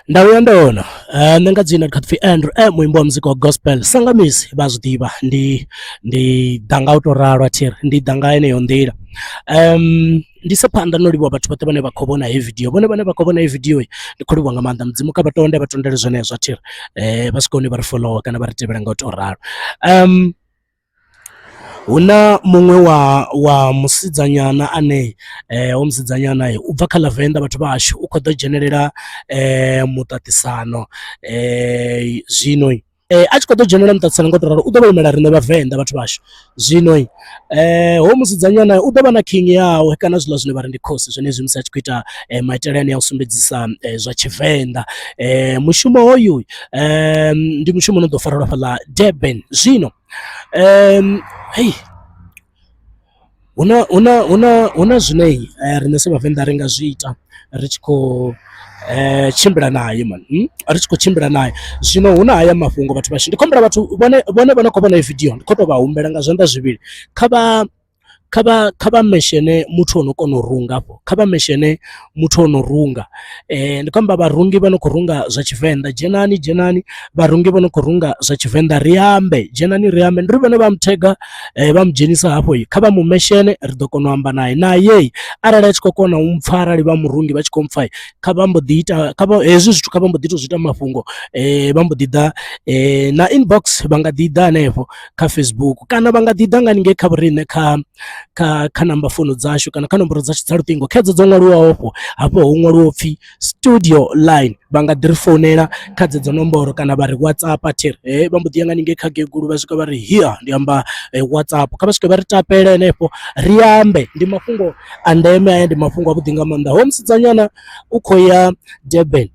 Nda vhuya nda wana nṋe nga dzina ndi kha ḓi pfhi Andrew muimbi wa muzika wa gospel sa nga misi vha zwi ḓivha ndi ndi ḓa nga u tou ralo a thi ri ndi ḓa nga heneyo nḓila. Ndi ise phanḓa no livhuwa vhathu vhoṱhe vhane vha khou vhona heyi video vhone vhane vha khou vhona heyi video ndi khou livhuwa nga maanḓa mudzimu kha vha tonde vha tondele zwenezwo a thi ri vha swike hune vha ri foḽowa kana vha ri tevhela nga u tou ralo. Hu na muṅwe wa wa musidzanyana ane hoyu musidzanyana u bva kha ḽa Venḓa vhathu vha hashu u kho ḓo dzhenelela muṱaṱisano zwino a tshi kho ḓo dzhenelela muṱaṱisano nga u to ralo u ḓo vha imela riṋe vhavenḓa vhathu vha hashu. Zwino hoyu musidzanyana u ḓo vha na king yawe kana zwiḽa zwine vha ri ndi khosi zwenezwi musi a tshi khou ita maitele anea a u sumbedzisa zwa tshivenḓa, mushumo hoyu ndi mushumo une u ḓo farelwa fhaḽa Durban zwino. Hei hu na hu na hu na hu na zwine riṋe sa vhavenḓa ri nga zwi ita ri tshi khou tshimbila naye mani ri tshi khou tshimbila naye, zwino hu na haya mafhungo vhathu vhashu ndi khou humbela vhathu vhone vhone vha no khou vhona heyi video ndi khou tou vha humbela nga zwanḓa zwivhili kha vha kha vha meshene muthu ono kona u runga hafho, kha vha meshene muthu ono runga ndi khou amba vharungi vha no khou runga zwa tshivenḓa dzhenani dzhenani vharungi vha no khou runga zwa tshivenḓa ri ambe dzhenani ri ambe ndi uri vhone vha muthega vha mu dzhenisa hafho kha vha mu meshene ri ḓo kona u amba naye naye arali a tshi khou kona u mpfha arali vha murungi vha tshi khou mpfha kha vha mbo ḓi ita kha vha hezwi zwithu kha vha mbo ḓi to zwi ita mafhungo vha mbo ḓi ḓa na inbox vha nga ḓi ḓa hanefho. Kha Facebook kana vha nga ḓi ḓa nga haningei kha vhoriṋe kha kha kha namba founu dzashu kana kha nomboro dzashu dza luṱingo khedzo dzo ṅwaliwaho hafho hafho ho ṅwaliwa upfhi studio line vha nga ḓi ri founela kha dzedzo nomboro kana vha ri WhatsApp thi ri vha mbo ḓi ya nga haningei kha Google vha swika vha ri here ndi amba WhatsApp kha vha swike vha ri tapele henefho ri ambe ndi mafhungo a ndeme haya ndi mafhungo a vhuḓi nga maanḓa hoyu musidzanyana u khou ya Durban.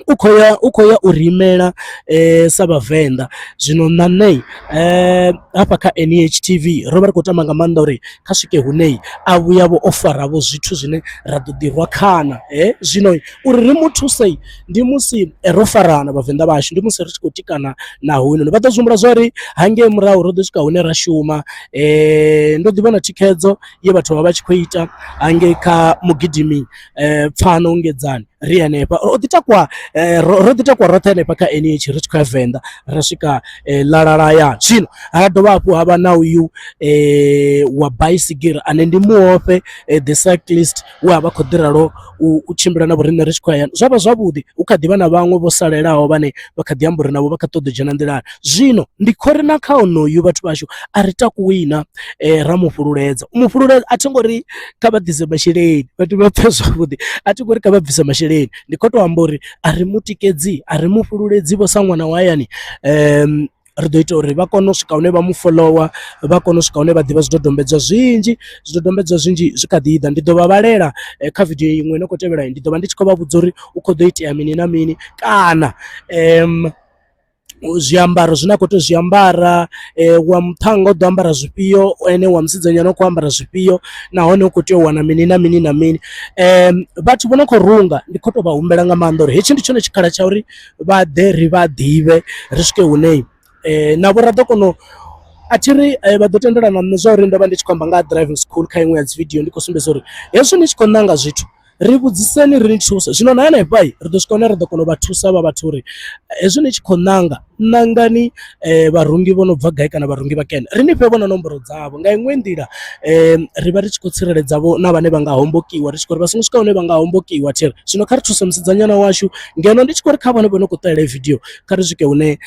U khou ya u khou ya u ri imela sa vhavenḓa zwino na nṋe hafha kha NHTV ro vha ri khou tama nga maanḓa uri kha swike hune a vhuya vho o fara vho zwithu zwine ra ḓo ḓi rwa khana zwino uri ri mu thuse ndi musi ro farana vhavenḓa vhashu ndi musi ri tshi khou tikana na hoyunoni vha ḓo zwi humbula zwori hangei murahu ro ḓi swika hune ra shuma ndo ḓi vhona thikhedzo ye vhathu vha vha tshi khou ita hangei kha mugidimi Pfano Ngedzani ri hanefha ro ḓi takuwa ro ḓi takuwa roṱhe hanefha kha NH ri tshi khou ya Venḓa ra swika ḽa lala hayani. Zwino ha dovha hafhu ha vha na uyu wa baisigira ane ndi muofhe the cyclist we a vha khou ḓi ralo u tshimbila na vhoriṋe ri tshi khou ya hayani zwa vha zwavhuḓi hu kha ḓivha na vhaṅwe vho salelaho vhane vha kha ḓi amba uri navho vha kha ṱoḓa u dzhena nḓilani. Zwino ndi khou ri na kha onoyu vhathu vhashu a ri takuwi na ra mu fhululedza, u mu fhululedza a thi ngo ri kha vha ḓise masheleni vhathu vha pfhe zwavhuḓi a thi ngo ri kha vha bvise masheleni ndi khou tou amba uri a ri mutikedzi a ri mu fhululedzi vho sa ṅwana wa hayani ri ḓo ita uri vha kone u swika hune vha mu foḽowa vha kone u swika hune vha ḓivha zwidodombedzwa zwinzhi zwidodombedzwa zwinzhi zwi kha ḓi ḓa ndi ḓo vha vhalela kha vidio iṅwe ino khou tevhela ndi ḓo vha ndi tshi khou vha vhudza uri hu kho ḓo itea mini na mini kana. Zwiambaro zwine a khou tea u zwiambara wa muṱhannga u ḓo ambara zwifhio ene wa musidzanyana u khou ambara zwifhio nahone u khou tea u wana mini na mini na mini. Vhathu vho no khou runga ndi khou tou vha humbela nga maanḓa uri hetshi ndi tshone tshikhala tsha uri vha ḓe ri vha ḓivhe ri swike hune navho ra ḓo kona u a thi ri vha ḓo tendelana na nṋe zwa uri ndo vha ndi tshi khou amba nga ha driving school kha iṅwe ya dzi video ndi khou sumbedza uri hezwi ni tshi khou ṋanga zwithu ri vhudziseni ri ni thuse zwino na hanefha ri ḓo swika hune ra ḓo kona u vha thusa havha vhathu uri hezwi ni tshi khou ṋanga ṋangani vharungi vho no bva gai kana vharungi vhakene ri ni fhe vho na nomboro dzavho. Nga iṅwe nḓila ri vha ri tshi khou tsireledza vho na vhane vha nga hombokiwa ri tshi khou ri vha songo swika hune vha nga hombokiwa thiri zwino kha ri thuse musidzanyana washu ngeno ndi tshi khou ri kha vhone vho no khou ṱalela heyi video kha ri swike hune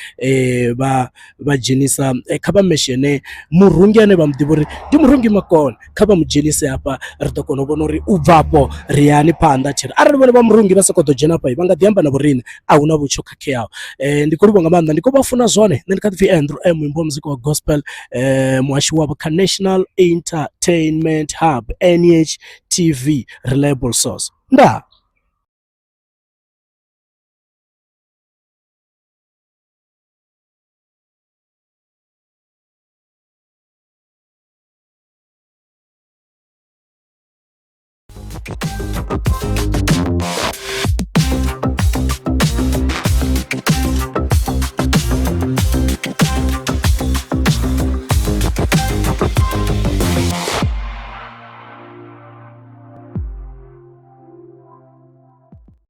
vha vha dzhenisa kha vha meshene murungi ane vha mu ḓivha uri ndi murungi makone kha vha mu dzhenise hafha ri ḓo kona u vhona uri u bva afho ri yani phanḓa tshiri arali vhone vha murungi vha sa khou ḓo dzhena hafha vha nga ḓi amba na vhoriṋe a huna vhutsho khakheaho ndi khou livhuwa nga maanḓa ndi khou vha funa zwone nṋe ndi kha ḓi pfhi Andrew M muimbi wa muzika wa gospel muhashi wavho kha National Entertainment Hub NH TV reliable source ndaa.